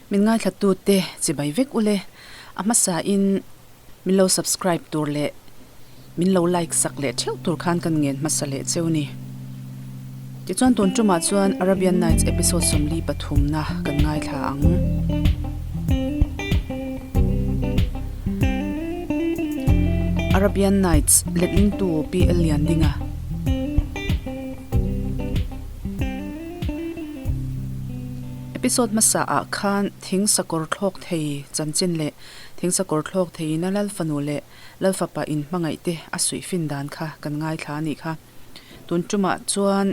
Min ngaithlatute chibai vek ule. A hmasain min lo subscribe tur leh min lo like sak leh theuh tur khan kan ngen hmasa leh cheu ni. Tichuan tun tumah chuan Arabian Nights episode 43 na kan ngaithla ang. Arabian Nights letlingtu PL Liandinga. Episode hmasa ah khan thing sakawr thlawk thei chanchin leh thing sakawr thlawk theiin a lal fanu leh lal fapa in hmangaih te a suih fin dan kha kan ngaithla a nih kha. Tun tumah chuan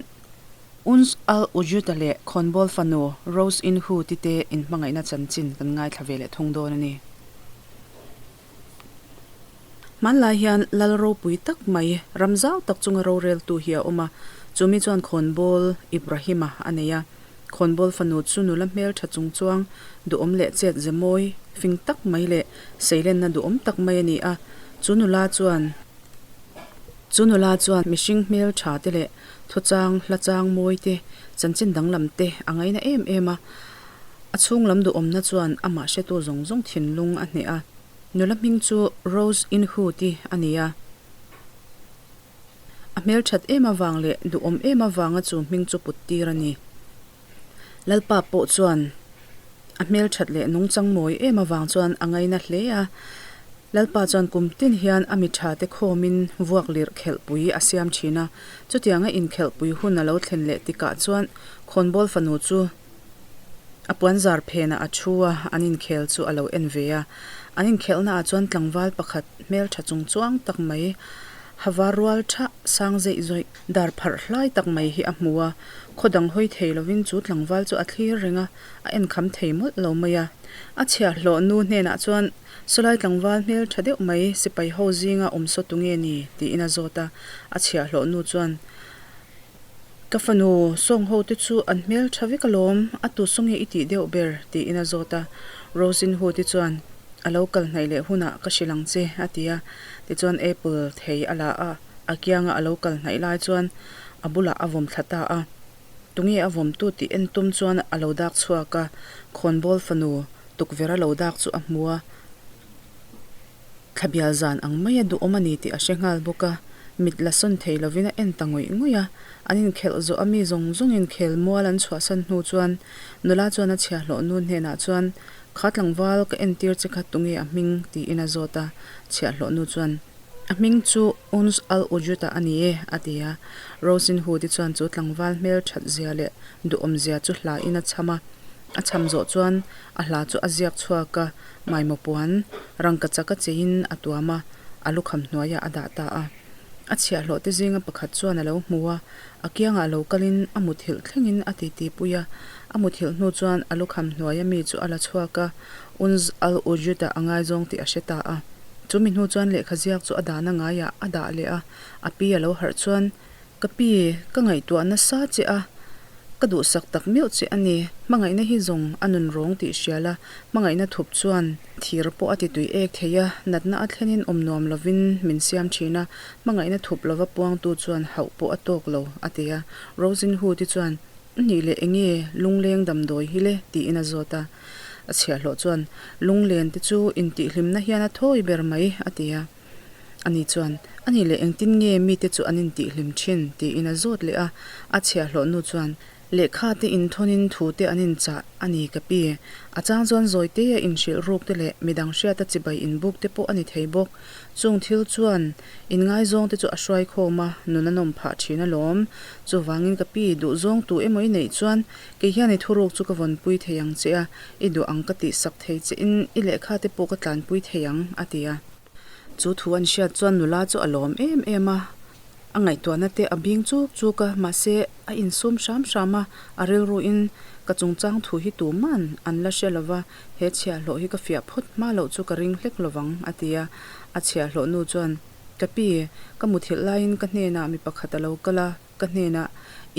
Uns Al Ujuta leh Khawnbawl fanu Rose In Hu ti te in hmangaihna chanchin kan ngaithla ve leh thung dawn a ni. Hmanlai hian lal ropui tak mai, ram zau tak chunga roreltu hi a awm a, chumi chuan khawnbawl Ibrahima a nei a. Khawnbawl fanu chu nula hmeltha chung chuang duhawm leh chet ze mawi, fing tak mai leh seilenna duhawm tak mai a ni a. Chu nula chuan Chu nula chuan mihring hmeltha te leh thuchang, hlachang mawi te, chanchin danglam te a ngaina em em a. A chhunglam duhawmna chuan amah hretu zawng zawng thinlung a hneh a. Nula hming chu Rose Inhood-i a ni a. A hmelthat em avang leh duhawm em avanga chu hming chu put tir a ni. Lalpa pawh chuan a hmelthat leh nungchang mawi em avang chuan a ngaina hle a. Lalpa chuan kum tin hian a mi tha te khawmin vuak lirh khelhpui a siam thin a. Chutianga inkhelhpui hun a lo thlen leh tikah chuan khawnbawl fanu chu A puanzar phenah a thu a, an inkhel chu a lo en ve a. An inkhelhnaah chuan tlangval pakhat hmeltha chung chuang tak mai, hava rual tha sang zeih zawih, dar pharh hlai tak mai hi a hmu a. Khaw dang hawi thei lovin chu tlangval chu a thlir reng a, a enkham thei mawlh lo mai a. A chhiahhlawh nu hnenah chuan, Sawlai tlangval hmeltha deuh mai sipai ho zinga awm saw tu nge ni? tiin a zawt a. A chhiahhlawh nu chuan, Ka fanu sawng ho te chu an hmel tha vek alawm, a tu saw nge i tih deuh ber? tiin a zawt a. Rosin hu te chuan, A lo kal hnaih leh hunah ka hrilh ang che, a ti a. Tichuan apple thei a la a, a kianga a lo kal hnaih lai chuan a bulah a vawm thla ta a. Tunge a vawmtu tih en tum chuan a lo dak chhuak a, khawnbawl fanu tukverh a lo dak chu a hmu a. Thlabial zan ang maia duhawm a ni tih a hre nghal bawk a, mit la sawn thei lovin a en ta ngawih ngawih a. An inkhelh zawh a mi zawng zawngin khel mual an chhuahsan hnu chuan nula chuan a chhiahhlawh nu hnenah chuan, Kha tlangval ka entir che kha tunge a hming? tiin a zawt a. Chhiahhlawh nu chuan, A hming chu Uns al-Ujuta a ni e, a ti a. Rosin Hood-i chuan chu tlangval hmel that zia leh duhawm zia chu hlain a chham a. A chham zawh chuan a hla chu a ziak chhuak a. Maimaw puan rangka chak a cheiin a tuam a, a lukham hnuaiah a dah ta a. A chhiahhlawh te zinga pakhat chuan a lo hmu a, a kiangah lo kalin a muthilh thlengin a titi pui a. A muthilh hnu chuan a lukham hnuaia mi chu a la chhuak a, Unz al-Ujud-ah a ngaizawng tih a hre ta a. Chumi hnu chuan lehkha ziak chu a dahna ngaiah a dah leh a, a pi a lo harh chuan Ka pi, ka ngaihtuah nasa che a, ka duhsak tak meuh che a ni. Hmangaihna hi zawng a nun rawng tih hria la, hmangaihna thup chuan thir pawh a ti tui ek thei a, natna a thlenin awm nuam lovin min siam thin a, hmangaihna thup lova puangtu chuan hauh pawh a tawk lo, a ti a. Rosin Hood-i chuan, Nih leh enge lungleng damdawi hi le? tiin a zawt a. A chhiahhlawh chuan, Lunglen te chu intihhlimna hian a thawi ber mai, a ti a. Ani chuan, Ani leh engtin nge mite chu an intihhlim thin? tiin a zawt leh a. A chhiahhlawh nu chuan, Lehkha te inthawnin thu te an inchah a ni ka pi. A chang chuan zawi te a inhrilh ruk te leh midang hriata chibai inbuk te pawh a ni thei bawk. Chung thil chuan inngaizawng te chu a hruai khawm a, nun a nawm phah thin alawm. Chuvangin ka pi, duhzawng tu emaw i neih chuan kei hian i thuruk chu ka vawnpui thei ang che a, i duh ang ka tihsak thei che in i lehkha te pawh ka tlanpui thei ang, a ti a. Chu thu an hriat chuan nula chu a lawm em em a, a ngaihtuahna te a bing chuk chuk a, mahse a insum hram hram a, a rilruin ka chungchang thu hi tuman an la hre lova, he chhiahhlawh hi ka fiah phawt hma loh chu ka ring hlek lovang a ti a. A chhiahhlawh nu chuan, Ka pi, ka muthilh laiin ka hnenah mi pakhat a lo kal a, ka hnenah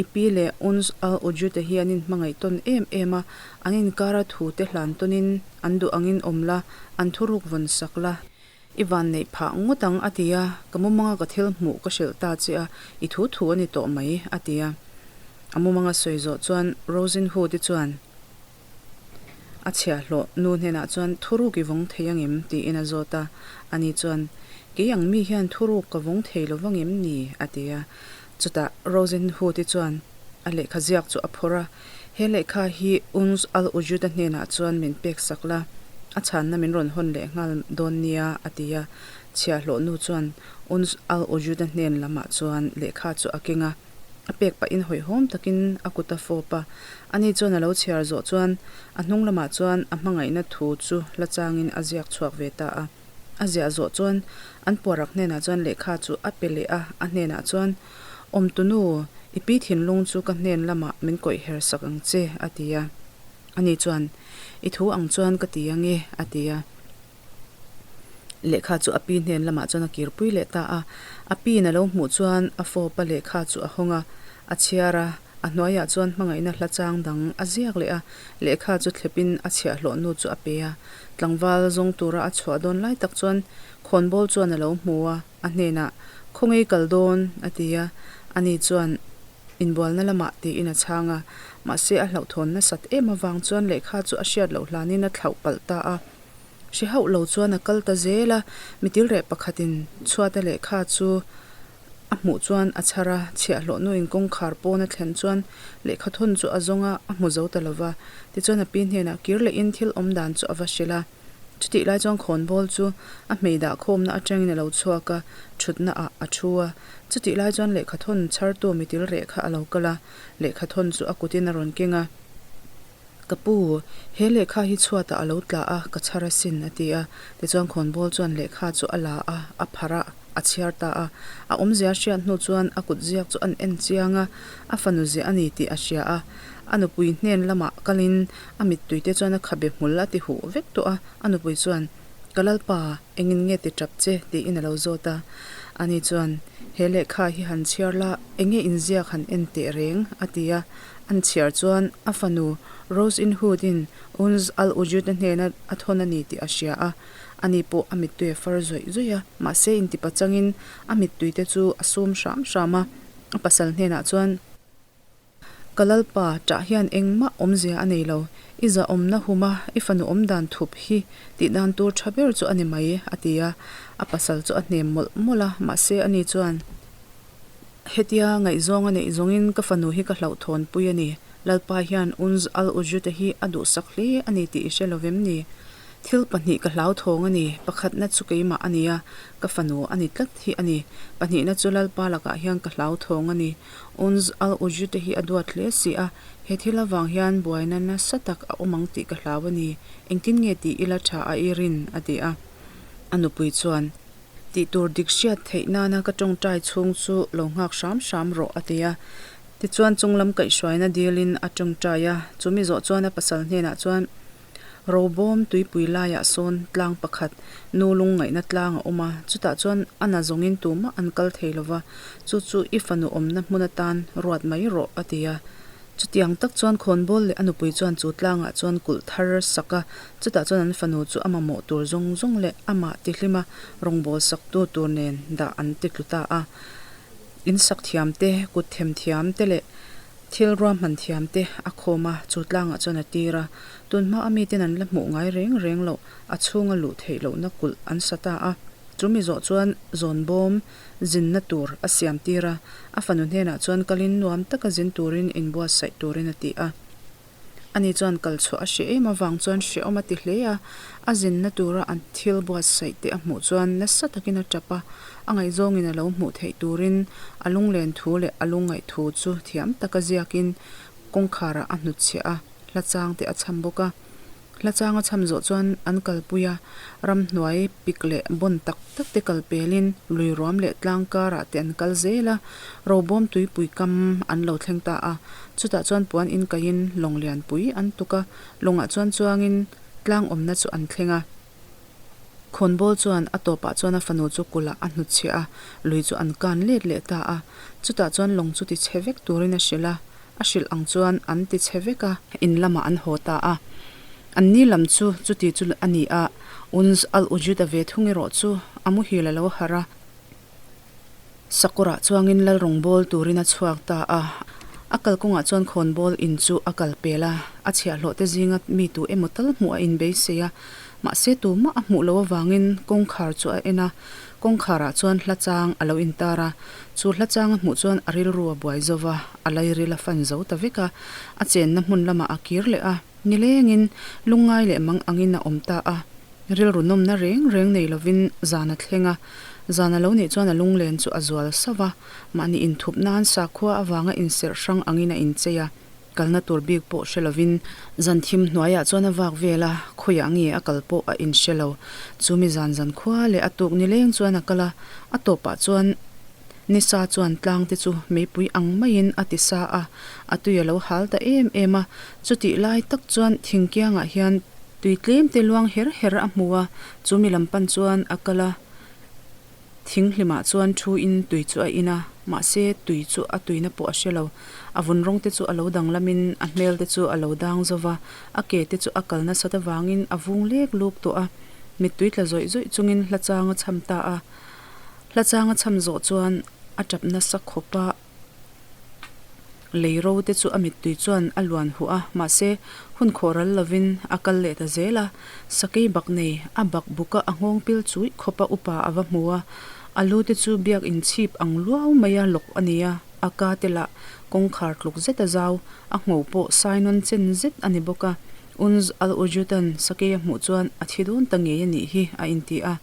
i pi leh Uns al-Ujute hi an inhmangaih tawn em em a, an inkara thu te hlan tawnin an duh angin awm la, an thuruk vawn sak la. I van neih phah ngawt ang a ti a, ka mumanga ka thil hmuh ka hrilh ta che a, i thu thu a ni tawh mai a ti a. A mumanga sawi zawh chuan Rosin Hood-i chuan. A chhiahhlawh nu hnenah chuan, Thuruk i vawng thei angem? tiin a zawt a. Ani chuan, Kei ang mi hian thuruk ka vawng thei lo vangem ni? a ti a. Chutah Rosenhood-i chuan a lehkha ziak chu a phawrh a, He lehkha hi Uns al-Ujud-a hnenah chuan min pek sak la, a chhanna min rawn hawn leh nghal dawn nia, a ti a. Chhiahhlawh nu chuan Uns al-Ujud-a hnen lamah chuan lehkha chu a keng a, a pek pahin hawihhawm takin a kut a fawp a. Ani chuan a lo chhiar zawh chuan a hnung lamah chuan a hmangaihna thu chu la changin a ziak chhuak ve ta a. A ziah zawh chuan an puarak hnenah chuan lehkha chu a pe leh a, a hnenah chuan, Awmtunu, i pi thinlung chu ka hnen lamah min kawih her sak ang che, a ti a. Ani chuan, I thu ang chuan ka ti ange, a ti a. Lehkha chu a pi hnen lamah chuan a kirpui leh ta a. A piin a lo hmuh chuan a fawpa lehkha chu a hawng a, a chhiar a. A hnuaiah chuan hmangaihna hla chang dang a ziak leh a, lehkha chu thlepin a chhiahhlawh nu chu a pe a. Tlangval zawng tura a chhuah dawn lai tak chuan khawnbawl chuan a lo hmu a, a hnenah, Khawngei kal dawn? a ti a. Ani chuan, Inbualna lamah tiin a chhang a. Mahse a hlauhthawn nasat em avang chuan lehkha chu a hriat loh hlanin a thlauh palh ta a. Hre hauh lo chuan a kal ta zel a, mitilreh pakhatin chhuata lehkha chu A hmuh chuan a chhar a, chhiahhlawh nuin kawngkhar pawn a thlen chuan lehkha thawn chu a zawng a, a hmu zo ta lo va. Tichuan a pi hnenah kir lehin thil awm dan chu a va hrilh a. Chutih lai chuan khawnbawl chu a hmei dah khawmna atangin a lo chhuak a, thutna ah a thu a. Chutih lai chuan lehkha thawn chhartu mitil reh kha a lo kal a, lehkha thawn chu a kutin a rawn keng a. Ka pu, he lehkha hi chhuatah a lo tla a, ka chhar asin, a ti a. Tichuan khawnbawl chuan lehkha chu a la a, a pharh a, a chhiar ta a. A awmzia hriat hnu chuan a kut ziak chu an en chiang a, a fanu ziah a ni tih a hria a. A nupui hnen lamah kalin a mittui te chuan a khabe hmul a ti huh vek tawh a. A nupui chuan, Ka lalpa, engin nge ti tap che? tiin a lo zawt a. Ani chuan, He lehkha hi han chhiar la, enge inziak han en teh reng? a ti a. An chhiar chuan a fanu Rose in Hood in Unz al Ujud-a hnena a thawn a ni tih a hria a, ani pawh a mittui a far zawih zawih a, mahse intipa changin a mittui te chu a sum hram hram a, a pasal hnenah chuan, Ka lalpa, ṭah hian engmah awmzia a nei lo, i zahawmna huma i fanu awmdan thup hi tih dan tur ṭha ber chu a ni mai, a ti a, a pasal chu a hnem mawlh mawlh a, mahse ani chuan, Hetia ngaihzawng a neih zawngin ka fanu hi ka hlauhthawnpui a ni. Lalpa hian Unz al-Ujute hi a duhsak hle a ni tih i hre lo vem ni? Thil pahnih ka hlauthawng a ni, pakhatna chu keimah a ni a, ka fanu a ni tlat hi a ni. Pahnihna chu Lalpa lakah hian ka hlauthawng a ni. Unz al-Ujute hi a duat hle si a, he thil avang hian buaina nasa tak a awm ang tih ka hlau a ni. Engtin nge tih ila tha a i rin? a ti a. A nupui chuan. Tih tur dik hriat theih nana ka tawngtai chhung chu lo nghak hram hram rawh, a ti a. Tichuan chunglam kaihhruaina dilin a tawngtai a, chumi zawh chuan a pasal hnenah chuan, Robawm tuipui laiah sawn tlang pakhat, nu lungngaihna tlang a awm a, chutah chuan a na zawngin tumah an kal thei lova, chu chu i fanu awmna hmun atan ruat mai rawh, a ti a. Chutiang tak chuan khawnbawl leh a nupui chuan chu tlangah chuan kulh thar sak a, chutah chuan an fanu chu a mamawh tur zawng zawng leh amah tihlima rawngbâwl saktu tur nen dah an ti tlu ta a. In sak thiam te, kut them thiam te leh thil ruahman thiam te a khawm a, chu tlangah chuan a tir a. Tunhma a miten an la hmuh ngai reng reng loh, a chhunga luh theih lohna kulh an sa ta a. Chumi zawh chuan zawnbawm zinna tur a siam tir a, a fanu hnenah chuan kalin nuam taka zin turin inbuatsaih turin a ti a. Ani chuan kal chhuah a hreh em avang chuan hrehawm a ti hle a, a zinna tura an thil buatsaih te a hmuh chuan nasa takin a tap a, a ngaihzawngin a lo hmuh theih turin a lunglen thu leh a lungngaih thu chu thiam taka ziakin kawngkharah a hnutchhiah a, hla chang te a chham bawk a. Hla changa chham zawh chuan an kalpui a, ramhnuai pik leh bawn tak tak te kal pelin lui ruam leh tlang karah te an kal zel a, robawm tuipui kam an lo thleng ta a. Chutah chuan puan in kaihin lawng lianpui an tuk a, lawngah chuan chuangin tlang awmna chu an thleng a. Khawnbawl chuan a tawpah chuan a fanu chu kulh ah a hnutchhiah a, lui chu an kan let leh ta a. Chutah chuan lawng chu tichhe vek turin a hrilh a, A hrilh ang chuan an ti chhe vek a. In lamah an haw ta a. An ni lam chu chuti chu a ni a, Unz al-Ujud a ve thung erawh chu a muhil a lo harh a. Sakawrah chuangin Lalrawngbâwl turin a chhuak ta a. A kalkawngah chuan khawnbawl in chu a kal pel a, a chhiahhlawhte zinga mi tu emaw tal hmuh a inbeisei a, mahse tumah a hmuh loh avangin kawngkhar chu a en a, kawngkharah chuan hla chang a lo intar a, chu hla chang a hmuh chuan a rilru a buai zo va, a lairil a fan zo ta vek a, a chenna hmun lamah a kir leh a, nilengin lungngai leh mang angin a awm ta a. Rilru nawmna reng reng nei lovin zan a thleng a, zan a lo nih chuan a lunglen chu a zual sauh a, mahni inthup nan sakhua avanga inserh hrang angin a inchei a, kalna tur bik pawh hre lovin zan thim hnuaiah chuan a vak vel a, khawiah nge a kal pawh a inhre lo. Chumi zan zan khua leh a tuk nileng chuan a kal a, a tawpah chuan nisa chuan tlang te chu meipui ang maiin a ti sa a, a tui a lo hal ta em em a, chutih lai tak chuan thingkiangah hian Tui tlem te luang her her a hmu a, chu mi lam pan chuan a kal a, thing hlimah chuan thu in tui chu a in a, mahse tui chu a tuina pawh a hre lo. A vun rawng te chu a lo danglamin a hmel te chu a lo dang zo va, a ke te chu a kal nasat avangin a vung lek luk tawh a, mittui tla zawih zawih chungin hla chang a cham ta a. Hla chang a cham zawh chuan a tap nasa khawp a. Lei ro te chu a mittui chuan a luan huh a, mahse hun khawh ral lovin a kal leh ta zel a. Sakei bak nei, a bak buka a nghawng pil chuih khawpa upa a va hmu a, a lu te chu biak inchhip ang luau maia lawk a ni a, a ka te lah kawngkhar tluk zet a zau, a ngho pawh sai nawn chen zet a ni bawk a. Unz al-Ujud-a'n sakei a hmuh chuan a thi dawn ta ngei a nih hi a inti a.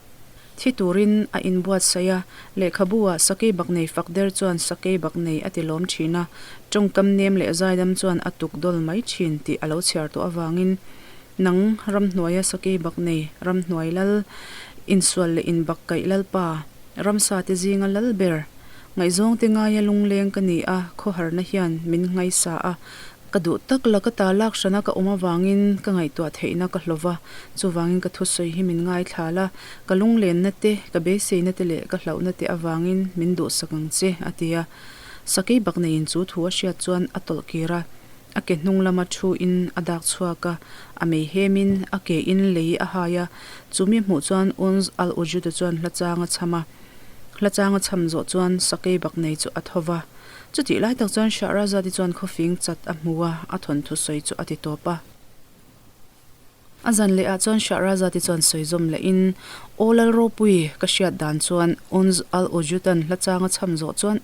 Thi turin a inbuatsaih a, lehkhabu-ah sakei bak nei fak der chuan sakei bak nei a ti lawm thin a, tawngkam nem leh zaidam chuan a tuk dawl mai thin tih a lo chhiar tawh avangin nang ramhnuaia sakei bak nei, ramhnuai lal, insual leh inbakkaih lalpa, ramsa te zinga lal ber, ngaihzawngte ngaia lungleng ka ni a, khawharna hian min ngaisa a, Ka duh tak la ka ta lak hrana ka awm avangin ka ngaihtuah theihna ka hlawh va, chuvangin ka thusawi hi min ngaithla la, ka lunglenna te, ka beiseina te leh ka hlauhna te avangin min duhsak ang che, a ti a. Sakei bak neiin chu thu a hriat chuan a tawlh kir a, a ke hnung lama thu in a dak chhuak a, a mei hemin a ke in lei a hai a, chu mi hmuh chuan Unz al-Ujuda chuan hla chang a chham a, hla chang a chham zawh chuan sakei bak nei chu a tho va. Chutih lai tak chuan Shahrazad-i chuan khawfing chat a hmu a, a thawnthu sawi chu a ti tawp a. A zan lehah chuan Shahrazad-i chuan sawi zawm lehin, Aw Lalropui, ka hriat dan chuan Unz al-Ujud-a'n hla chang a chham zawh chuan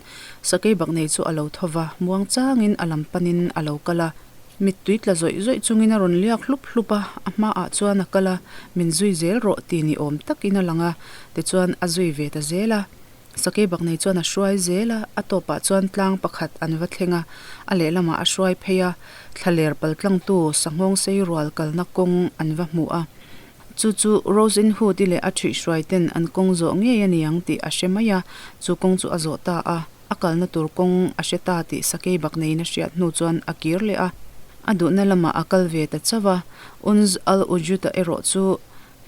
sakei baknei chu a lo tho va, muang changin a lam panin a lo kal a. Mittui tla zawih zawih chungin a rawn liak hlup hlup a, a hmaah chuan a kal a, min zui zel rawh ti ni awm takin a lang a, tichuan a zui ve ta zel a. Sakei baknei chuan a hruai zel a, a tawpah chuan tlang pakhat an va thleng a, a lehlamah a hruai phei a, thlaler paltlangtu sanghawng sei rual kalna kawng an va hmu a. Chu chu Rose in Hood-i leh a ṭhuihhruai ten an kawng zawh ngei a ni ang tih a hre mai a, chu kawng chu a zawh ta a, a kalna tur kawng a hre ta tih sakei bakneiin a hriat hnu chuan a kir leh a, a duhna lamah a kal ve ta chauh a, Unz al-Ujud-a erawh chu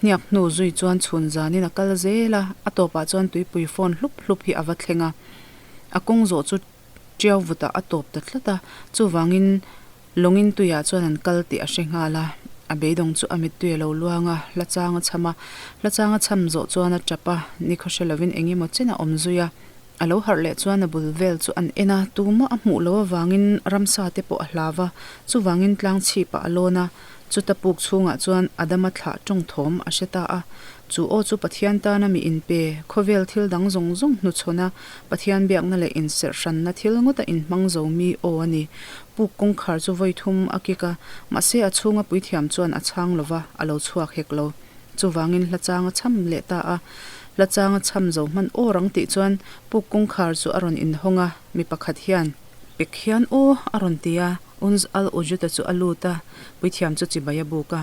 Hniak hnu zui chuan chhun zanin a kal zel a, a tawpah chuan tuipui phone hlup hlup hi a va thleng a. A kawng zawh chu ṭiau vutah a tawp ta tlat a, chuvangin lawngin tuiah chuan an kal tih a hre nghal a. A beidawng chu a mittui a lo luang a, hla chang a chham a, hla chang a chham zawh chuan a ṭap a, nikhaw hre lovin eng emaw chen a awm zui a. A lo harh leh chuan a bul vel chu an en a, tumah a hmuh loh avangin ramsa te pawh a hlau a, chuvangin tlang chhipah a lawn a, chuta puk chhungah chuan Adama thlah tawng thawm a hre ta a. Chu aw chu Pathian tana mi inpe, khawvel thil dang zawng zawng hnuchhawn a, Pathian biakna leh inserh hranna thil ngawta inhmang zo mi aw a ni. Puk kawngkhar chu vawi thum a kik a, mahse a chhunga puithiam chuan a chhang lo va, a lo chhuak hek lo. Chuvangin hla chang a chham leh ta a. Hla chang a chham zo hman awr ang tih chuan puk kawngkhar chu a rawn inhawng a, mi pakhat hian, Pek hian aw a rawn ti a, Unz al-Ujuda chu a lut a, puithiam chu chibai a buk a.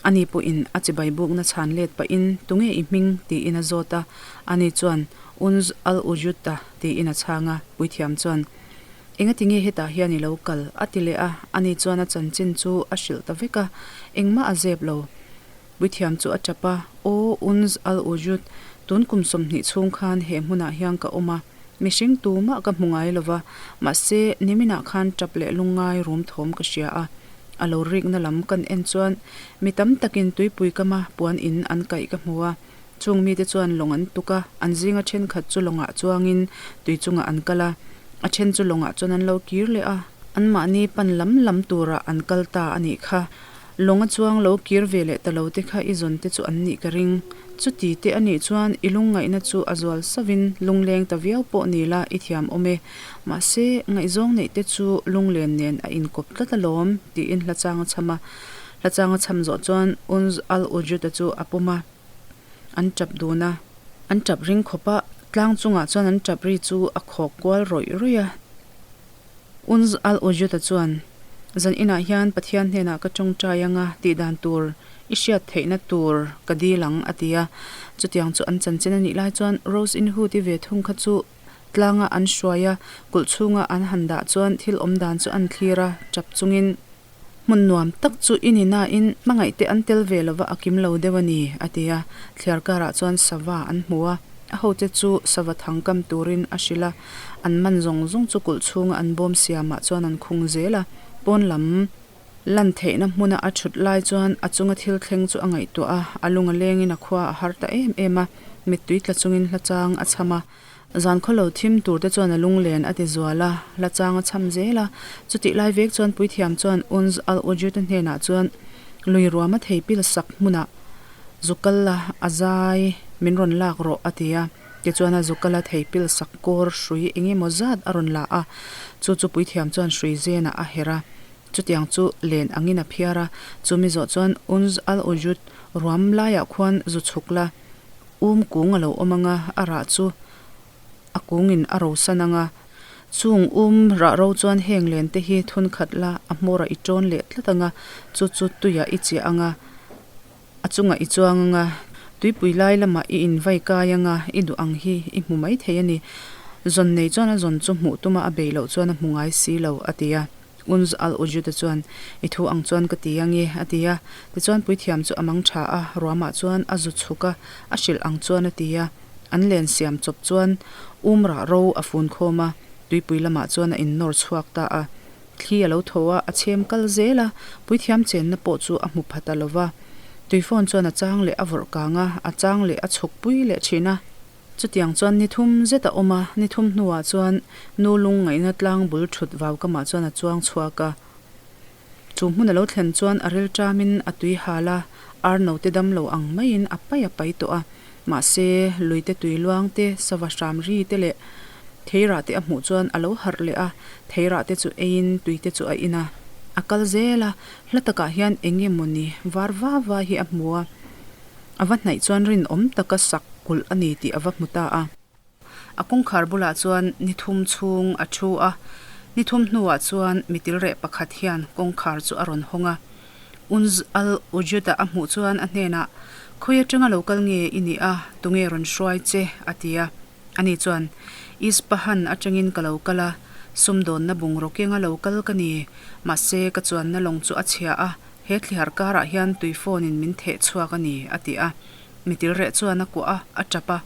Ani pawhin a chibai bukna chhan let pahin, Tunge i hming? tiin a zawt a. Ani chuan, Unz al-Ujuda tiin a chhang a, puithiam chuan, Engati nge hetah hian i lo kal? a ti leh a, ani chuan a chanchin chu a hrilh ta vek a, engmah a zep lo. Puithiam chu a tap a, Aw Unz al-Ujud, tun kum 20 chhung khan he hmunah hian ka awm a, mihring tumah ka hmu ngai lo va, mahse niminah khan tap leh lungngai rum thawm ka hria a. A lo rikna lam kan en chuan mi tam takin tuipui kama puan in an kaih ka hmu a, chung mite chuan lawng an tuk a, an zinga thenkhat chu lawngah chuangin tui chungah an kal a, a then chu lawngah chuan an lo kir leh a. Anmahni pan lam lam tura an kal ta a nih kha. Lawng a chuang lo kir ve leh ta lo te kha i zawn te chu an nih ka ring. Chuti te a nih chuan i lungngaihna chu a zual sauhin lungleng ta viau pawh ni la i thiam awm e. Mahse, ngaihzawng neih te chu lunglen nen a inkawp tlat alawm, tiin hla chang a chham a. Hla chang a chham zawh chuan Unz al-Ujud-a chu a pawm a, an tap dun a. An tap ring khawp a, tlang chungah chuan an tap ri chu a khawk kual rawih rawih a. Unz al-Ujud-a chuan, Zan inah hian Pathian hnenah ka tawngtai anga tih dan tur i hriat theihna tur ka dil ang, a ti a. Chutiang chu an chanchin a nih lai chuan Rose in Hood-i ve thung kha chu tlanga an hruai a, kulh chhunga an han dah chuan thil awm dan chu an thlir a, tap chungin, Hmun nuam tak chu i ni nain hmangaih te an tel ve lova a kim lo deuh a ni, a ti a. Thliar karah chuan sava an hmu a, a hote chu sava thang kam turin a hrilh a, an man zawng zawng chu kulh chhunga an bawm siamah chuan an khung zel a, pawn lam lan theihna hmuna a thut lai chuan a chunga thil thleng chu a ngaihtuah a, a lung a lengin a khua a har ta em em a, mittui tla chungin hla chang a chham a. Zan khawlo thim tur te chuan a lunglen a ti zual a, hla chang a chham zel a. Chutih lai vek chuan puithiam chuan Unz al-Ujud a hnenah chuan lui ruam a thei pil sak hmunah zu kal la, a zai min rawn lak rawh a ti a. Tichuan a zu kal a thei pil sak kawr hrui eng emaw zat a rawn la a, chu chu puithiam chuan hrui zenah a herh a. Chutiang chu len angin a phiar a, chumi zawh chuan Unz al-Ujud ruam laiah khuan zu chhuk la, Um kung a lo awm ang a, a rah chu a kungin a rosan ang a. Chung um rah ro chuan heng len te hi thun khat la a hmawrah i tawn leh tlat ang a, chu chu tuiah i chiah ang a, a chungah i chuang ang a, tuipui lai lamah i invai kai ang a, i duh ang hi i hmu mai thei a ni. Zawn nei chuan a zawn chu hmuh tuma a bei loh chuan a hmu ngai si lo, a ti a. Unz al-Ujud-a chuan, I thu ang chuan ka ti ange, a ti a. Tichuan puithiam chu a mang tha a, ruamah chuan a zu chhuk a, a hrilh ang chuan a ti a. An len siam chawp chuan um rah ro a fun khawm a, tuipui lamah chuan a innawr chhuak ta a. Thli a lo tho a, a chhem kal zel a, puithiam chenna pawh chu a hmu pha ta lo va. Tuifawn chuan a chang leh a vawrh kang a, a chang leh a chhuk pui leh thin a. Chutiang chuan ni thum zet a awm a, ni thum hnuah chuan nu lungngaihna tlang bul thut vau kamah chuan a chuang chhuak a. Chu hmun a lo thlen chuan a ril ṭamin a tui hal a, ar note dam lo ang maiin a pai a pai tawh a. Mahse, luite tui luang te, sava hram ri te leh theirah te a hmuh chuan a lo harh leh a, theirah te chu eiin tui te chu a in a. A kal zel a, hla takah hian eng emaw ni var va va hi a hmu a. A va hnaih chuan rinawm taka sak kulh a ni tih a va hmu ta a. A kawngkhar bulah chuan ni thum chhung a thu a, ni thum hnuah chuan mitilreh pakhat hian kawngkhar chu a rawn hawng a. Unz al-Ujud-a a hmuh chuan a hnenah, Khawi atanga lo kal nge i nih a, tunge rawn hruai che? a ti a. Ani chuan, Ispahan atangin ka lo kal a, sumdawnna bungraw kenga lo kal ka ni, mahse ka chuanna lawng chu a chhia a, He thlihar karah hian tui phone in min theh chhuak a ni, a ti a. Mitil reh chuan a kuah a, a tap a.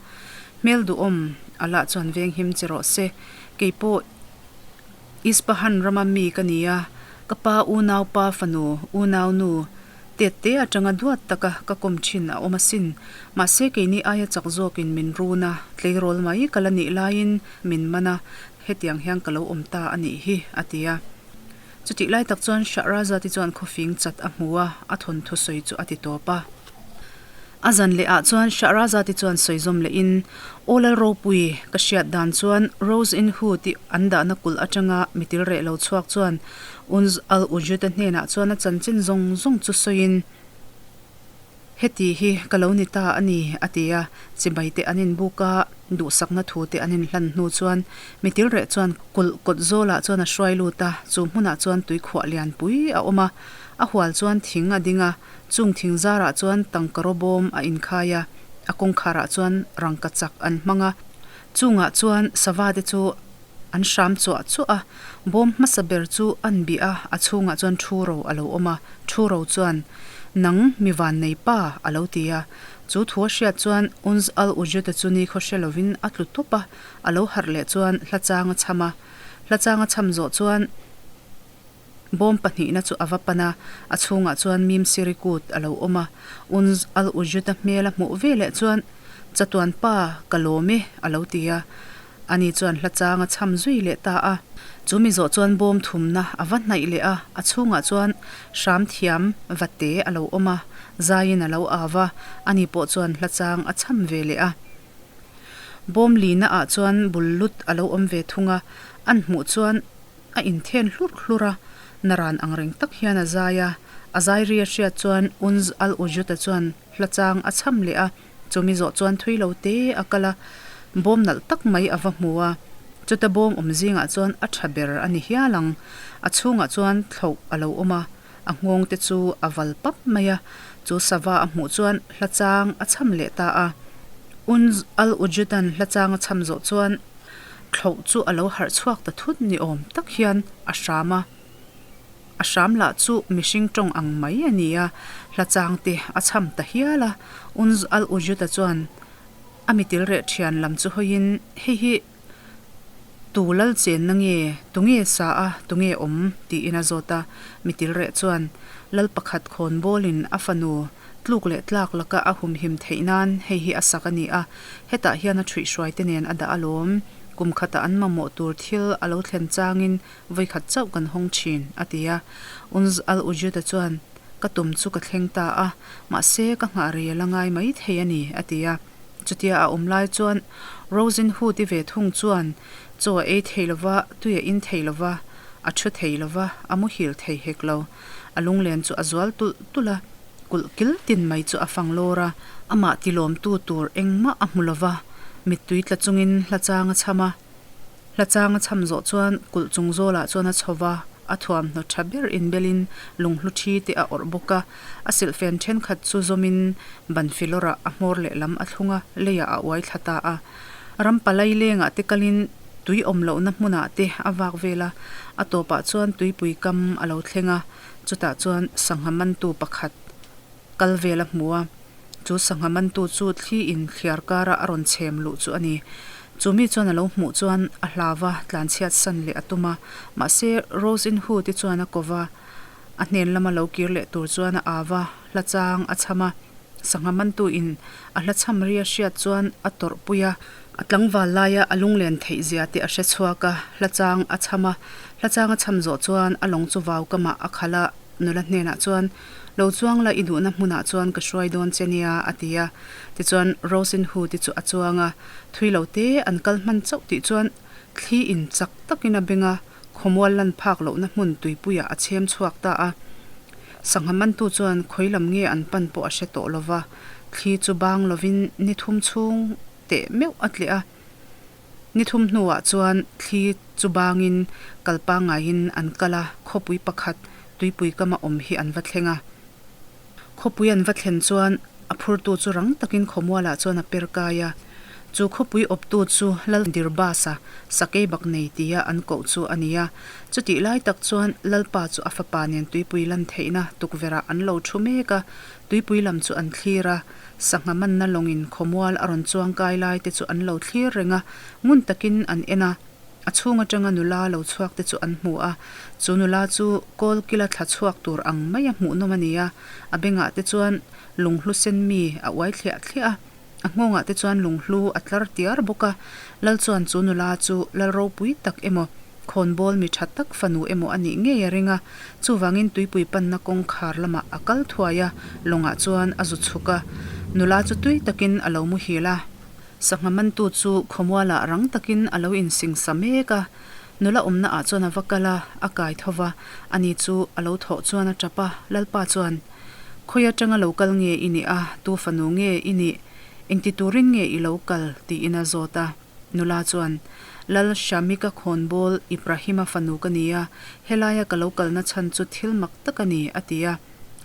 Hmel duhawm, Allah chuan venghim che rawh se. Kei pawh Ispahan rama mi ka ni a, ka pa unaupa fanu, unaunu, tet te atanga duat taka ka kawm thin a awm asin. Mahse keini aia chak zawkin min run a, tleirawl mai ka la nih laiin min man a, hetiang hian ka lo awm ta a nih hi, a ti a. Chutih lai tak chuan Shahrazad-i chuan khawfing chat a hmu a, a thawnthu sawi chu a ti tawp a. A zan leh ah chuan Shahrazad-i chuan sawi zawm leh in, Aw Lal Ropui, ka hriat dan chuan Rose in Hu tih an dahna kulh atanga mitil reh lo chhuak chuan Unz al-Ujud-a hnenah chuan a chanchin zawng zawng chu sawiin, Heti hi ka lo ni ta a ni, a ti a. Chibai te an inbuk a, duhsakna thu te an inhlan hnu chuan mitil reh chuan kulh kawt zawlah chuan a hruai lut a, chu hmunah chuan tuikhuah lianpui a awm a. A hual chuan thing a ding a, chung thing zarah chuan tangkaraw bawm a inkhai a, a kawngkharah chuan rangka chak an hmang a, chungah chuan sava te chu An hram chuah chuah a, bawm hmasa ber chu an bih a, a chhungah chuan thu ro a lo awm a, thu ro chuan, Nang, mi van nei pa, a lo ti a. Chu thu a hriat chuan Unz al-Ujud-a chu nikhaw hre lovin a tlu tawp a, a lo harh leh chuan hla chang a chham a. Hla chang a chham zawh chuan bawm pahnihna chu a va pan a, a chhungah chuan Mim Siri kut a lo awm a. Unz al-Ujud-a hmel a hmuh veleh chuan, Chatuan pa, ka lawm e, a lo ti a. Ani chuan hla chang a chham zui leh ta a. Chu mi zawh chuan bawm thumna a va hnaih leh a, a chhungah chuan hram thiam va te a lo awm a, zaiin a lo au a, ani pawh chuan hla chang a chham ve leh a. Bawm lina ah chuan bul lut a lo awm ve thung a, an hmuh chuan a inthen hlurh hlurh a, naran ang reng tak hian a zai a, a zai ri a hriat chuan Unz al-Ujut-a chuan hla chang a chham leh a, chumi zawh chuan thui lo te a kal a, bawm nalh tak mai a va hmu a, chuta bawm awm zingah chuan a tha ber a ni hial ang, a chhungah chuan thloh a lo awm a, a nghawng te chu a val pap mai a, chu sava a hmuh chuan hla chang a chham leh ta a. Unz al-Ujud-a'n hla chang a chham zawh chuan thloh chu a lo harh chhuak ta thut ni awm tak hian a hram a. A hram lah chu mihring tawng ang mai a ni a, hla chang te a chham ta hial a. Unz al-Ujud-a chuan a mitil reh thian lam chu hawiin, Hei hi Tu lal chenna nge, tu nge sa a, tu nge awm? tiin a zawt a. Mitil reh chuan lal pakhat khawn bawlin a fanu tluk leh tlak laka a humhim theih nan hei hi a sak a ni a, hetah hian a ṭhuihhruai te nen a dah alawm. Kum khatah an mamawh tur thil a lo thlen changin vawikhat chauh kan hawng ṭhin, a ti a. Unz al-Ujuda chuan, Ka tum chu ka thleng ta a, mahse ka nghah rei a la ngai mai thei a ni, a ti a. Chutia a awm lai chuan Rosin Hood-i ve thung chuan chaw a ei thei lo va, tui a in thei lo va, a thu thei lo va, a muhil thei hek lo. A lunglen chu a zual tulh tulh a, kulh kil tin mai chu a fang lawr a, amah tilawmtu tur engmah a hmu lo va, mittui tla chungin hla chang a chham a. Hla chang a chham zawh chuan kulh chung zawlah chuan a chho va, a thuamhnaw tha ber inbelin lunghlu thi te a awrh bawk a. A silhfen thenkhat chu zawmin ban filawrah a hmawr lehlam a thlung a, leiah a uai thla ta a. Ram palai lengah te kalin tui awm lohna hmunah te a vak vel a, a tawpah chuan tuipui kam a lo thleng a, chutah chuan sangha mantu pakhat kal vel a hmu a. Chu sangha mantu chu thli in thliar kara a rawn chhem luh chu a ni. Chu mi chuan a lo hmuh chuan a hlau va, tlanchhiat san leh a tum a. Mahse, Rose in Hu te chuan a ko va, a hnen lama lo kir leh tur chuan a au va, hla chang a chham a. Sangha mantu in a hla chham ri a hriat chuan a tawrh pui a. A tlangval laia a lunglen theih zia te a hre chhuak a, hla chang a chham a. Hla chang a chham zawh chuan a lawng chu vau kamah a khalh a. Nula hnenah chuan, Lo chuang la i duhna hmunah chuan ka hruai dawn che nia, a ti a. Tichuan, Rosin Hood-i chu a chuang a, thui lo te an kal hman chauh tih chuan thli in chak takin a beng a, khawmual lan phak lohna hmun tuipuiah a chhem chhuak ta a. Sangha mantu chuan khawi lam nge an pan pawh a hre tawh lo va, thli chu bang lovin ni thum chhung teh meuh a tleh a. Ni thum hnuah chuan thli chu bangin kal pangaiin an kal a, khawpui pakhat tuipui kama awm hi an va thleng a. Khawpui an va thlen chuan a phurtu chu rang takin khawmualah chuan a per kai a. Chu khawpui awptu chu Lal Dirbasa, sakei bak nei tia an koh chu a ni a. Chutih lai tak chuan Lalpa chu a fapa nen tuipui lan theihna tukverhah an lo thu mek a, tuipui lam chu an thlir a. Sangha manna lawngin khawmual a rawn chuang kai lai te chu an lo thlir reng a, ngun takin an en a, a chhung atanga nula lo chhuak te chu an hmu a, chu nula chu kawl kila thla chhuak tur ang mai a hmuhnawm a ni a, a bengah te chuan lunghlu sen mi a uai thliah thliah a, a nghawngah te chuan lunghlu a tlar tiar bawk a, Lal chuan chu nula chu lal ropui tak emaw Khawnbawl mi tha tak fanu emaw a nih ngei a ring a, chuvangin tuipui panna kawngkhar lamah a kal thuai a, lawngah chuan a zu chhuk a. Nula chu tui takin a lo muhil a. Sangha mantu chu khawmualah rang takin a lo insingsa mek a. Nula awmna ah chuan a va kal a, a kai tho va, ani chu a lo thawh chuan a tap a, Lalpa chuan, Khawi atanga lo kal nge i nih a, tu fanu nge i nih, engti turin nge i lo kal? tiin a zawt a. Nula chuan, Lal Shamika khawnbawl Ibrahima fanu ka ni a, helaia ka lo kalna chhan chu thil mak tak a ni, a ti a.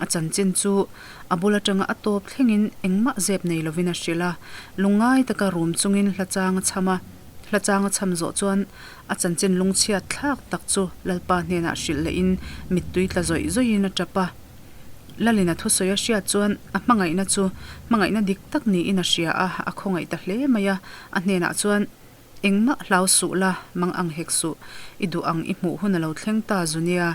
A chanchin chu a bul atanga a tawp thlengin engmah zep nei lovin a hrilh a. Lungngai taka rum chungin hla chang a chham a. Hla chang a chham zawh chuan a chanchin lungchhiat thlak tak chu Lalpa hnenah hrilh lehin mittui tla zawih zawihin a tap a. Lalin a thusawi a hriat chuan a hmangaihna chu hmangaihna dik tak niin a hria a, a khawngaih ta hle mai a. A hnenah chuan, Engmah hlau suh la, mang ang hek suh. I duh ang i hmuh hun a lo thleng ta zu nia.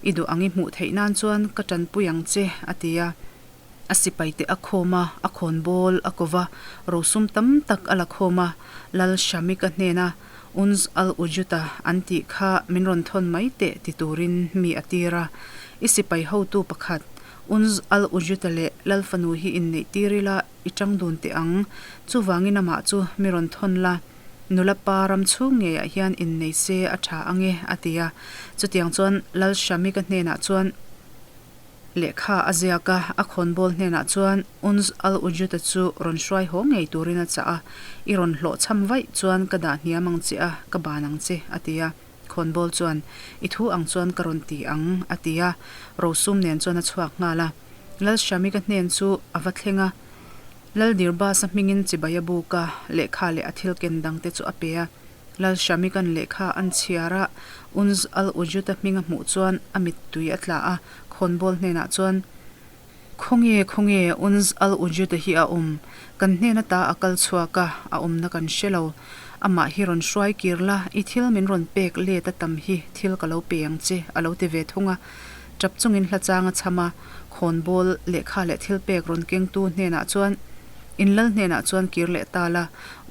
I duh ang i hmuh theih nan chuan ka tanpui ang che, a ti a. A sipaite a khawm a, a khawnbawl a ko va, rosum tam tak a la khawm a. Lal Shamika hnena. Unz al-Ujut-a an tih kha min rawn thawn mai teh ti turin mi a tir a. I sipai hotu pakhat, Unz al-Ujut-a leh Lal fanu hi inneih tir ila i tang dun teh ang. Chuvangin amah chu mi rawn thawn la, nula pa ram chhung ngeiah hian innei se a tha ang e, a ti a. Chutiang chuan Lal Shamika hnenah chuan, Lehkha a ziak a, a khawnbawl hnenah chuan Unz al-Ujuta chu rawn hruai haw ngei turin a chah a, I rawn hlawhchham vaih chuan ka dah hniam ang che a, ka ban ang che, a ti a. Khawnbawl chuan, I thu ang chuan ka rawn ti ang, a ti a. Rosum nen chuan a chhuak nghal a. Lal Shamika hnen chu a va thleng a, Lal Dirbasa hmingin chibai a buk a, lehkha leh a thil ken dangte chu a pe a. Lal Shamikan lehkha an chhiar a, Unz al-Ujut-a hming a hmuh chuan a mittui a tla a, khawnbawl hnenah chuan, Khawnge, khawnge, Unz al-Ujut-a hi a awm? Kan hnen ata a kal chhuak a, a awmna kan hre lo. Amah hi rawn hruai kir la, i thil min rawn pek let a tam hi thil ka lo pe ang che, a lo ti ve thung a. Tap chungin hla chang a chham a, khawnbawl lehkha leh thil pek rawn kengtu hnenah chuan, In lal hnenah chuan kir leh ta la,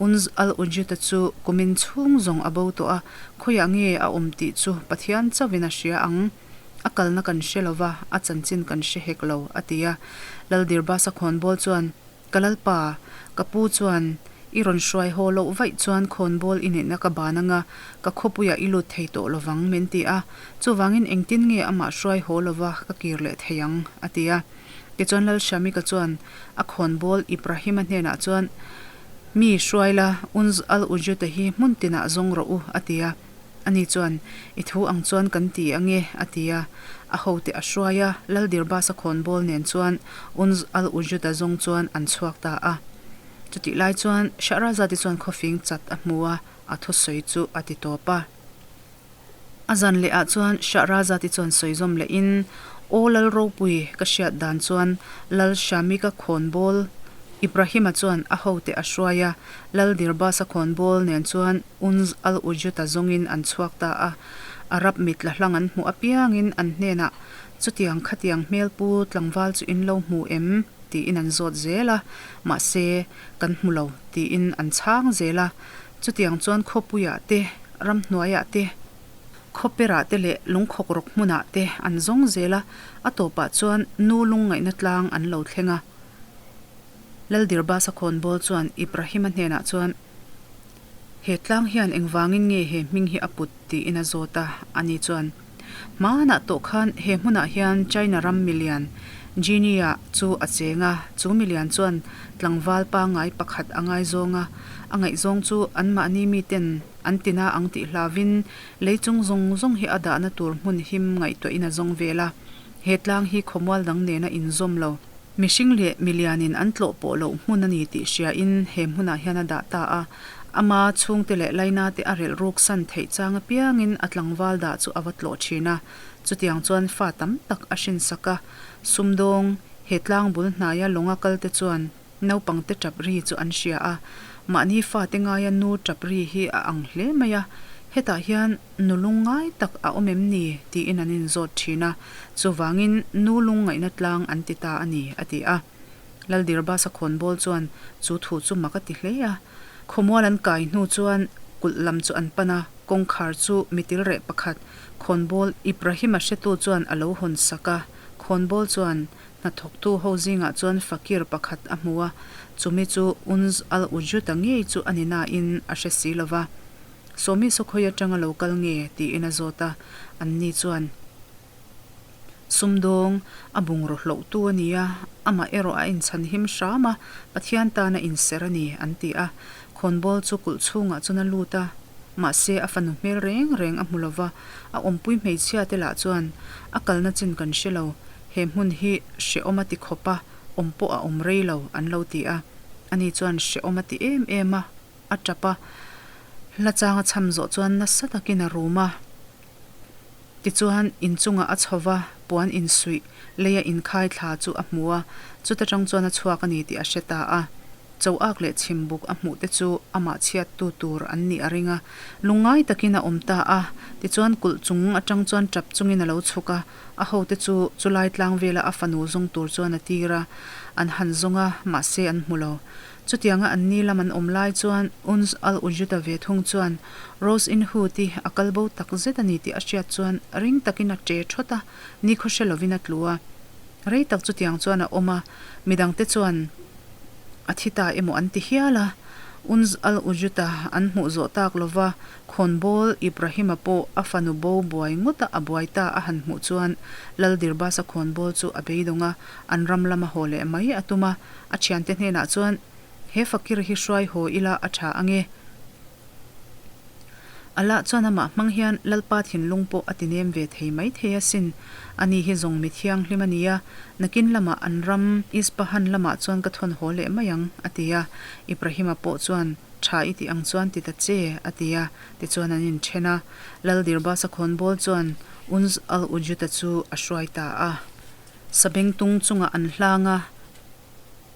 Unz al-Ujut-a chu kumin chhung zawng a bo tawh a, khawiah nge a awm tih chu Pathian chauhin a hria ang. A kalna kan hre lo va, a chanchin kan hre hek lo, a ti a. Laldirbasa khawnbawl chuan, Ka lalpa, ka pu chuan i rawn hruai haw loh vaih chuan khawnbawl i neihna ka ban anga, ka khawpuiah i lut thei tawh lovang, min ti a. Chuvangin engtin nge amah hruai haw lova ka kir leh thei ang? a ti a. Tichuan Lalshamika chuan a khawnbawl Ibrahima hnenah chuan, Mi hruai la, Unz al-Ujuta hi hmun tinah zawng rawh u, a ti a. Ani chuan, I thu ang chuan kan ti ange, a ti a. A hote a hruai a, Laldirbasa khawnbawl nen chuan Unz al-Ujuta zawng chuan an chhuak ta a. Chutih lai chuan Shahrazad-i chuan khawfing chat a hmu a, a thusawi chu a ti tawp a. A zan leh ah chuan Shahrazad-i chuan sawi zawm leh in, Aw Lal ropui, ka hriat dan chuan Lal Shamika khawnbawl Ibrahim-a chuan a hote a hruai a, Lal Dirbas-a khawnbawl nen chuan Unz al-Ujut-a zawngin an chhuak ta a. Arab mitla hlang an hmuh apiangin an hnenah, Chutiang khatiang hmelpu tlangval chu in lo hmu em? tiin an zawt zel a, mahse, kan hmu lo, tiin an chhang zel a. Chutiang chuan khawpuiah te, ramhnuaiah te, khawperah te leh lungkhawk rawk hmunah te an zawng zel a, a tawpah chuan nu lungngaihna tlang an lo thleng a. Laldirbasa khawnbawl chuan Ibrahima hnenah chuan, He tlang hian engvangin nge he hming hi a put? tiin a zawt a, ani chuan, Hmanah tawh khan he hmunah hian China ram milian Genie-a chu a cheng a, chu milian chuan tlangval pangngai pakhat a ngaizawng a, a ngaihzawng chu anmahni miten an tina ang tih hlavin lei chung zawng zawng hi a dahna tur hmun him ngaihtuahin a zawng vel a, he tlang hi khawmual dang nena inzawm lo. Mihring leh milianin an tlawh pawh loh hmun a ni tih hriain he hmunah hian a dah ta a, ama chhungte leh lainate a relh ruk san theih chang apiangin a tlangval dah chu a va tlawh thin a. Chutiang chuan fa tam tak a hrinsak a, sumdawng, he tlang bul hnaia lawnga kalte chuan naupangte tap ri chu an hria a, mahni fate ngaia nu tap ri hi a ang hle mai a, hetah hian Nu lungngai tak a awm em ni? tiin an inzawt thin a, chuvangin nu lungngaihna tlang an ti ta a ni, a ti a. Laldirbasa khawnbawl chuan chu thu chu mak a ti hle a. Khawmual an kai hnu chuan kulh lam chu an pan a, kawngkhar chu mitilreh pakhat khawnbawl Ibrahim-a hretu chuan a lo hawn sak a, khawnbawl chuan hnathawktu ho zingah chuan fakir pakhat a hmu a, chumi chu Unz al-Ujud-a ngei chu a ni nain a hre si lova. Sawmi Sawkhawi atanga lo kal nge? tiin a zawt a, anni chuan, Sumdawng, a bungraw hlohtu a ni a, amah erawh a inchhan him hram a, Pathian tan a inser a ni, an ti a. Khawnbawl chu kulh chhungah chuan a lut a, mahse a fanu hmel reng reng a hmu lo va, a awmpui hmeichhia te lah chuan, A kalna chin kan hre lo, he hmun hi hrehawm a ti khawp a, awm pawh a awm rei lo, an lo ti a. Ani chuan hrehawm a ti em em a. A tap a, hla chang a chham zawh chuan nasa takin a rum a. Tichuan, inchungah a chho va, puan insuih leia inkhai thla chu a hmu a, chuta tang chuan a chhuak a ni tih a hre ta a. Cho ak leh chhimbuk a hmuh te chu amah chhiattu tur an nih a ring a, lungngai takin a awm ta a. Tichuan, kulh chung atang chuan tap chungin a lo chhuk a, a hote chu chulai tlang vela a fanu zawng tur chuan a tir a, an han zawng a, mahse an hmu lo. Chutianga anni lam an awm lai chuan Uns al-Ujuta ve thung chuan Rose in Hood i a kal bo tak zet a ni tih a hriat chuan ring takin a ṭe ṭhawt a, nikhaw hre lovin a tlu a. Rei tak chutiang chuan a awm a, midangte chuan a thi ta emaw an ti hial a. Uns al-Ujuta an hmuh zawh tak lova Khawnbawl Ibrahima pawh a fanu bo buai ngawta a buai ta a han hmuh chuan Lal Dirbasa khawnbawl chu a beidawng a, an ram lama haw leh mai a tum a. A thiante hnenah chuan, He fakir hi hruai haw ila a tha ange. Allah chuan amah hmang hian Lalpa thinlung pawh a ti nem ve thei mai thei asin. Ani hi zawng mi thianghlim a nia, nakin lamah an ram Ispahan lamah chuan ka thawn haw leh mai ang, a ti a. Ibrahima pawh chuan, Tha i tih ang chuan ti ta che, a ti a. Tichuan an inthen a. Lal Dirbasa khawnbawl chuan Unz al-Ujuta chu a hruai ta a. Sabengtung chungah an hlang a,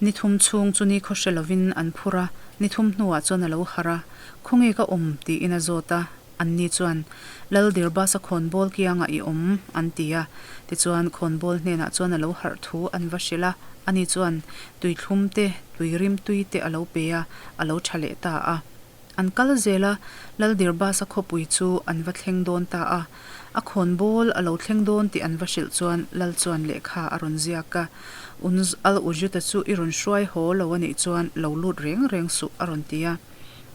ni thum chhung chu ni khaw hre lovin an phur a, ni thum hnuah chuan a lo harh a, Khawnge ka awm? tiin a zawt a, anni chuan, Lal Dirbasa khawnbawl kiangah i awm, an ti a. Tichuan, khawnbawl hnenah chuan a lo harh thu an va hrilh a, ani chuan tuithlum te, tuirim tui te a lo pe a, a lo tha leh ta a. An kal zel a, Laldirbasa khawpui chu an va thleng dawn ta a. A khawnbawl a lo thleng dawn tih an va hrilh chuan Lal chuan lehkha a rawn ziak a. Unz al-Ujuta chu i rawn hruai haw lo a nih chuan lo lut reng reng suh a rawn ti a.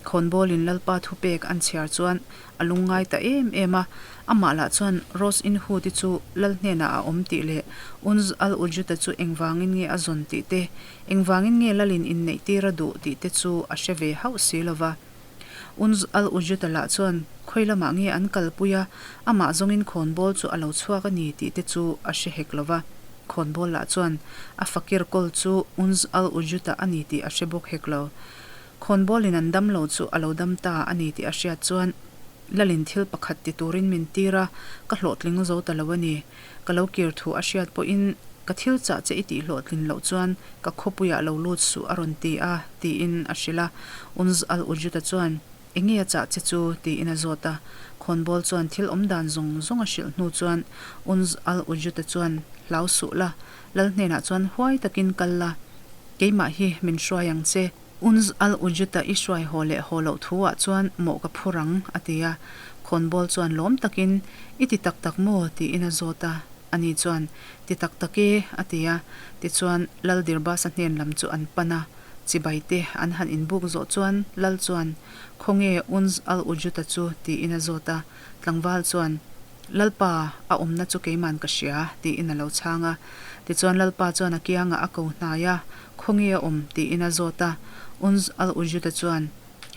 Khawnbawlin Lalpa thupek an chhiar chuan a lungngai ta em em a. Amah lah chuan Rose Inhood-i chu Lal hnenah a awm tih leh Unz al-Ujuta chu engvangin nge a zawn tih te Engvangin nge Lalin inneih tir a duh tih te chu a hre ve hauh si lo va. Unz al-Ujuta lah chuan khawi lamah nge an kalpui a, amah zawngin khawnbawl chu a lo chhuak a ni tih te chu a hre hek lo va. Khawnbawl lah chuan a fakir kawl chu Unz al-Ujuta a ni tih a hre bawk hek lo. Khawnbawlin an dam lo chu a lo dam ta a ni tih a hriat chuan Lalin thil pakhat ti turin min tir a, ka hlawhtling zo ta lo a ni. Ka lo kir thu a hriat pawhin ka thil chah che i tih hlawhtlin loh chuan ka khawpuiah lo lut suh a rawn ti a, tiin a hrilh a. Unz al-Ujuta chuan, Enge a chah che chu? tiin a zawt a. Khawnbawl chuan thil awm dan zawng zawng a hrilh hnu chuan Unz al-Ujuta chuan, Hlau suh la, Lal hnenah chuan huai takin kal la, keimah hi min hruai ang che. Unz al-Ujuta i hruai haw leh haw loh thu ah chuan mawh ka phur ang, a ti a. Khawnbawl chuan lawm takin, I ti tak tak maw? tiin a zawt a. Ani chuan, Ti tak tak e, a ti a. Tichuan, Lal Dirbasa hnen lam chu an pan a. Chibai te an han inbuk zawh chuan Lal chuan, Khawnge Unz al-Ujuta chu? tiin a zawt a. Tlangval chuan, Lalpa, a awmna chu keiman ka hria, tiin a lo chhang a. Tichuan Lalpa chuan a kiangah a ko hnai a, Khawnge a awm? tiin a zawt a. Unz al-Ujuda chuan,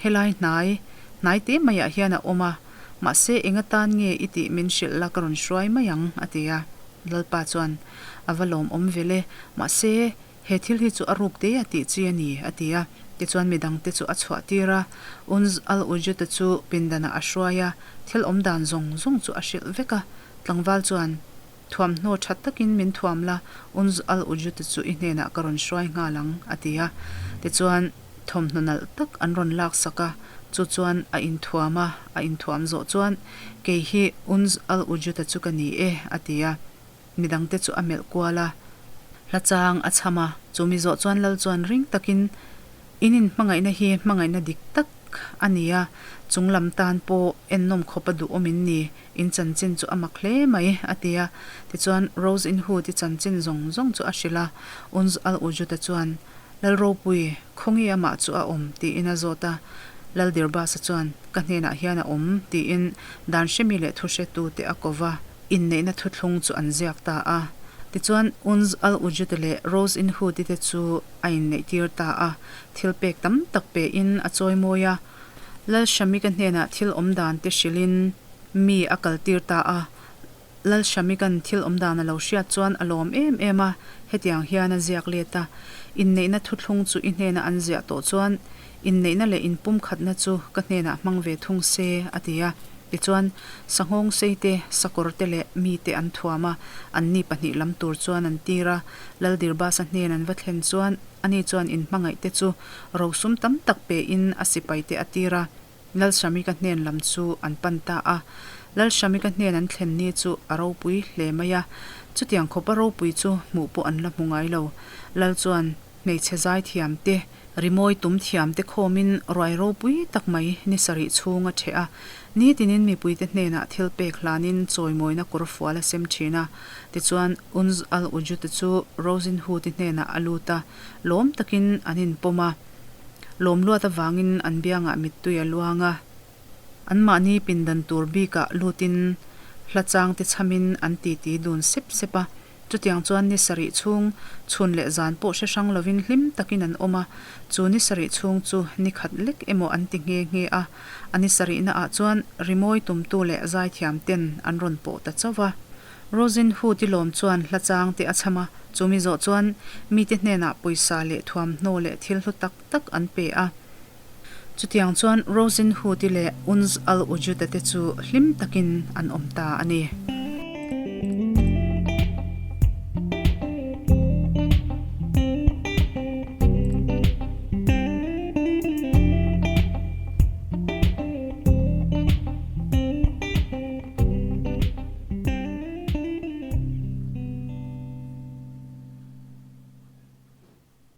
Helai hnai, hnai te maiah hian a awm a, mahse eng atan nge i tih min hrilh la ka rawn hruai mai ang, a ti a. Lalpa chuan, A va lawmawm vel e, mahse, He thil hi chu a ruk te a tih chi a ni, a ti a. Tichuan midangte chu a chhuah tir a, Unz al-Ujuta chu pindanah a hruai a, thil awm dan zawng zawng chu a hrilh vek a. Tlangval chuan, Thuamhnaw tha takin min thuam la, Unz al-Ujuta chu i hnenah ka rawn hruai nghal ang, a ti a. Tichuan thawmhnaw nalh tak an rawn laksak a, chu chuan a inthuam a, a inthuam zawh chuan, Kei hi Unz al-Ujuta chu ka ni e, a ti a. Midangte chu a melh kual a, hla chang a chham a. Chu mi zawh chuan Lal chuan ring takin, In inhmangaihna hi hmangaihna dik tak a ni a, chung lam tan pawh ennawm khawp a duhawm in ni, in chanchin chu a mak hle mai, a ti a. Tichuan Rose in Hood-i chanchin zawng zawng chu a hrilh a. Unz al-Ujuda chuan, Lal ropui, khawnge amah chu a awm? tiin a zawt a. Lal Dirbasa chuan, Ka hnenah hian a awm, tiin dan hremi leh thuhretute a ko va. Inneihna thuthlung chu an ziak ta a. Tichuan, Unz al-Ujud leh Rose in Hood-i te chu a inneihtir ta a. Thil pek tam tak pein a chawimawi a. Lal Shamika hnenah thil awm dan te hrilhin mi a kaltir ta a. Lal Shamika'n thil awm dan a lo hriat chuan a lawm em em a, hetiang hian a ziak let a, Inneihna thuthlung chu i hnena an ziah tawh chuan inneihna leh inpumkhatna chu ka hnenah hmang ve thung se, a ti a. Tichuan, sanghawng sei te, sakawr te leh mi te an thuam a, anni pahnih lam tur chuan an tir a. Laldirbasa hnen an va thlen chuan, ani chuan inhmangaih te chu rosum tam tak pein a sipai te a tir a. Lalshamika hnen lam chu an pan ta a. Lalshamika hnen an thlen ni chu a ropui hle mai a, chutiang khawpa ropui chu hmuh pawh an la hmu ngai lo. Lal chuan hmeichhe zaithiam te, Rimawi tum thiamte khawmin ruai ropui tak mai ni sarih chhung a ṭheh a. Nitinin mipuite hnenah thil pek hlanin chawimawina kawr fual a sem ṭhin a. Tichuan, Unz al-Ujud-a chu Rosin Hood-i hnenah a lut a, lawm takin an inpawm a. Lawm luat avangin an biangah mittui a luang a. Anmahni pindan tur bikah lutin hla changte chhamin an titi dun sep sep a. Chutiang chuan ni sarih chhung, chhun leh zan pawh hre hrang lovin hlim takin an awm a, chu ni sarih chhung chu ni khat lek emaw an ti nghe nghe a, a ni sarihna ah chuan rimawi tumtu leh zaithiam ten an rawn pawh ta chauh va. Rosin Hood-i lawm chuan hla chang te a chham a, chumi zawh chuan mite hnenah pawisa leh thuamhnaw leh thil hlu tak tak an pe a. Chutiang chuan Rosin Hood-i leh Unz al-Ujud-a te chu hlim takin an awm ta a ni.